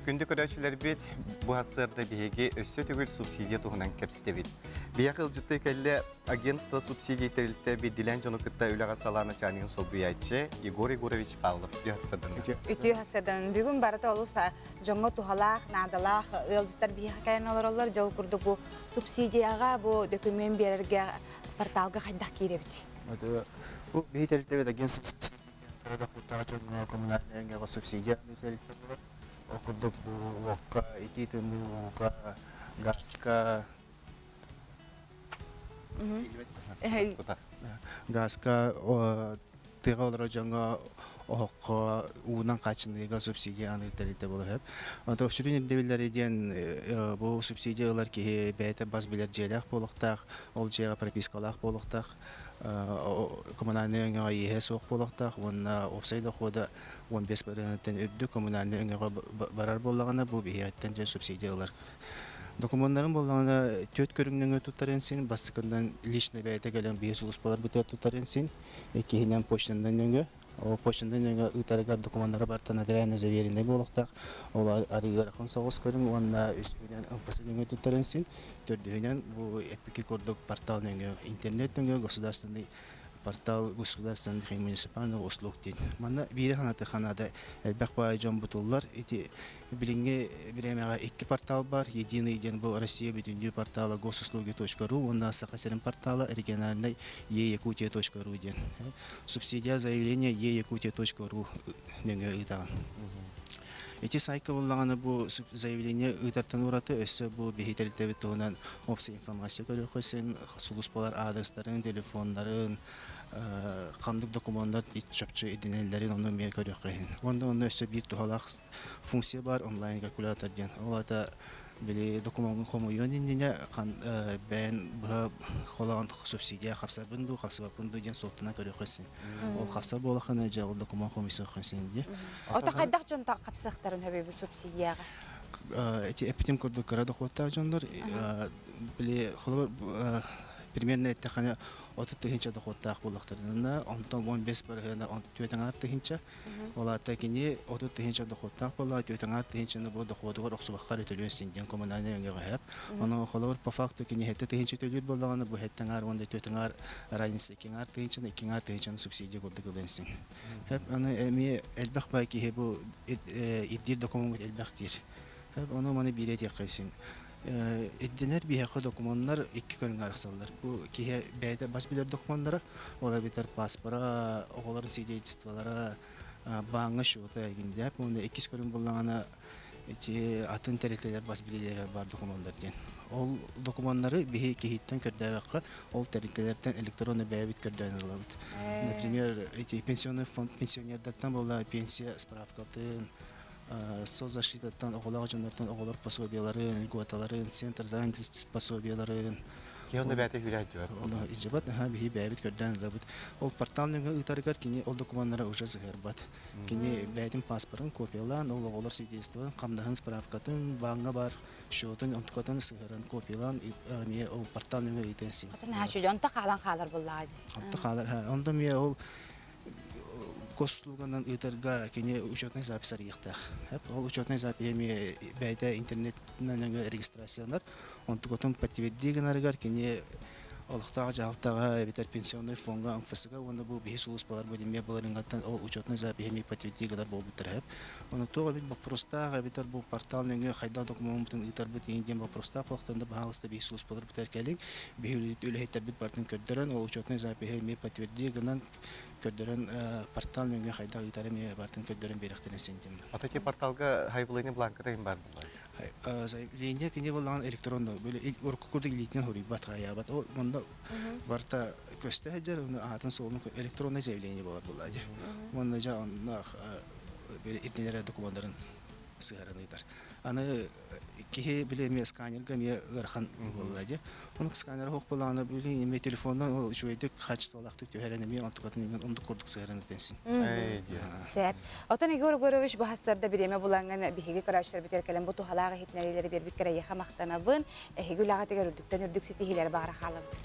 Күндү көрөөччүлэрбит, бу сарсыарда биһиги өссө төгүл субсидия туһунан кэпсэтэбит. Биһиэхэ ыалдьыттыы кэллэ агентство субсидий тэрилтэ биирдиилээн дьону кытта үлэҕэ салаа начальнигын солбуйааччы Егор Егорович Павлов. Үтүө сарсыарданнар. Үтүө сарсыарданан. Бүгүн барыта олус дьоҥҥо туһалаах, наадалаах ыалдьыттар биһиэхэ кэлэн олороллор. Дьол курдук бу субсидияҕа бу дөкүмүөн биэрэргэ порталга хайдах киирэбит? Бу биһи тэрилтэбит агентство субсидия дохуоттаах дьоҥҥо коммунальнай эйгэҕэ субсидия тэрилтэ буолар. Ол курдук бу уокка, итии тымныы ууга, газка газка тыаҕа олорор дьоҥҥо оһоххо уунан хааччыныыга субсидия аныыр тэрилтэ буолар сөп. Онтон сүрүн ирдэбиллэри диэн бу субсидия ылар киһи бэйэтэ бас билэр дьиэлээх буолуохтаах, ол дьиэҕэ пропискалаах буолуохтаах, коммунальнай өҥөҕө иэһэ суох буолуохтаах уонна уопсай дохуода 15 бырыһыантан үрдүк коммунальнай өҥөҕө барар буоллаҕына, бу биһиэхиттэн дьэ субсидия ылар. Докумуоннарын буоллаҕына түөрт көрүҥнэҥэ туттарын син, бастакынан личный бэйэтэ кэлэн биһи сулууспаларбытыгар туттарын син, иккиһинэн почтанан өҥө, ол почтанан өҥө ыытарыгар докумуоннара барыта нотариально заверенный буолуохтаах, ол арыы ыарахан соҕус көрүҥ уонна үсүһүнэн МФС нөҥүө туттарын син, төрдүһүнэн бу эппики курдук портал нөҥүө, интернет нөҥүө государственный портал государственных и муниципальных услуг диэн. Манна биири санатыахха наада, элбэх баай дьон бутуллар. Ити билиҥҥи бириэмэҕэ икки портал бар. Единый диэн бу Россия бүтүннүү портала госуслуги.ру уонна Саха сирин портала региональный eякутия.ру диэн. Субсидия заявление eякутия.ру нөҥүө ыытаҕын. Ити сайтка буллаҕына бу заявление ыытартан ураты өссө бу биһи тэрилтэбит туһунан общая информация көрүөххэ син сулууспалар аадырыстарын, телефоннарын, ханнык докумуоннар чопчу ирдэнэллэрин ону эмиэ көрүөххэ иһин. Уонна онно өссө биир туһалаах функция баар онлайн-калькулятор диэн. Ол аата били докумуоҥҥун хомуйуон иннинэ бэйэн быһа холоон субсидия хапсарбын дуу, хапсыбаппын дуу диэн суоттанан көрүөххэ син. Ол хапсар буолаххына дьэ ол докумуон хомуйсуоххун син дии. Ото хайдах дьон хапсыахтарын сөбүй субсидияҕа? Эти эппитим курдук кыра дохуоттаах дьоннор били холобур примерно эттэххинэ 30 тыһыынча дохуоттаах буоллахтарына онтон 15 бырыһыана 4 тыһыынча Ол аата кини 30 тыһыынча дохуоттаах буоллаҕа, 4 тыһыынчаны бу дохуотугар охсубаххар төлүөн син диэн коммунальнай өҥөҕө сөп. Ону холобур по факту кини 7 тыһыынча төлүүр буоллаҕына, бу 7 аҥаар уонна 4 аҥаар разница 2 аҥаар тыһыынчаны, 2 аҥаар тыһыынчаны субсидия курдук ылыан син. Сөп, аны эмиэ элбэх баай киһи бу ирдиир докумуоммут элбэх диир. Сөп, ону маны биирэ этиэххэ син. Ирдэнэр биһиэхэ докумуоннар икки көрүҥҥэ арахсаллар. Бу киһи бэйэтэ бас билэр докумуоннара, ол эбэтэр пааспара, оҕолорун свидетельстволара, бааҥҥа счета эҥин Уонна иккис көрүҥ буоллаҕына ити атын тэрилтэлэр бас билиилэригэр баар докумуоннар диэн. Ол докумуоннары биһи киһиттэн көрдөөбөххө, ол тэрилтэлэртэн электронно бэйэбит көрдөөн ылабыт. Например, эти пенсионный фонд пенсионердартан буолла пенсия справкатын, соцзащитаттан оҕолоох дьоннортон оҕолор пособиеларын, льготаларын, центр занятости пособиеларын Киһи онно бэйэтэ күүрээччибэт. Ону илдьибэт, аха биһи бэйэбит көрдөөн ылабыт. Ол портал нөҥүө ыытарыгар кини ол докумуоннара уже сыһыарбат. Кини бэйэтин паспорын копиялаан, ол оҕолор свидетельствотын, хамнаһын справкатын, бааҥҥа баар счетун, онтукатын сыһыаран копиялаан эмиэ ол портал нөҥүө ыытыан син. Онто хаалан хаалар буоллаҕа дии. Онто хаалар. Онто эмиэ ол госуслуганан ыытарга кини учетнай запись арыйыахтаах. Ол учетнай запись эмиэ бэйэтэ интернетинэн өҥө регистрацияланар. Онтукатын подтверди гынарыгар кини олохтоох дьаһалтаҕа эбэтэр пенсионнай фоҥҥа МФС-га уонна бу биһи сулууспаларбыт эмиэ былырыыҥҥаттан ол учетнай запись эмиэ подтверди гынар буолбуттара сөп. Ону туох эбит боппуруостаах эбэтэр бу портал нөҥүө хайдах докумуоммутун ыытарбыт иһин диэн боппуруостаах буолуохтарын да баһаалыста биһи сулууспаларбытыгар кэлиҥ. Биһи үлэһиттэрбит барытын көрдөрөн ол учетнай запиһы эмиэ подтверди гынан көрдөрөн портал нөҥүө хайдах ыытары эмиэ барытын көрдөрөн биэрэхтэрин син диэн. Ата ити порталга заявление бланката ким баар буолла? Заявление кини буоллаҕына электронно урукку курдук илиитинэн суруйбат хайаабат. Ол онно барыта көстө сылдьар, ону аатын суолун электронное заявление буолар буолла дии. Уонна дьэ онно ирдэнэр докумуоннарын сыһаран ыытар. Аны киһи били эмиэ сканерга эмиэ ыарахан буолла дии. Ону сканер оһох буоллаҕына били эмиэ телефонунан ол үчүгэйдик качестволаахтык түһэрэн эмиэ онтукатын эмиэ оннук курдук сыһаран этэнсин. Сээп. Отон Егор Егорович бу хастарда бириэмэ булаҥҥын биһиги көрөөччүлэрбитигэр кэлэн бу туһалаах иһитиннэриилэри биэрбиккэр эйиэхэ махтанабын. Эһиги үлэҕитигэр үрдүктэн үрдүк ситиһиилэри баҕара хаалабыт.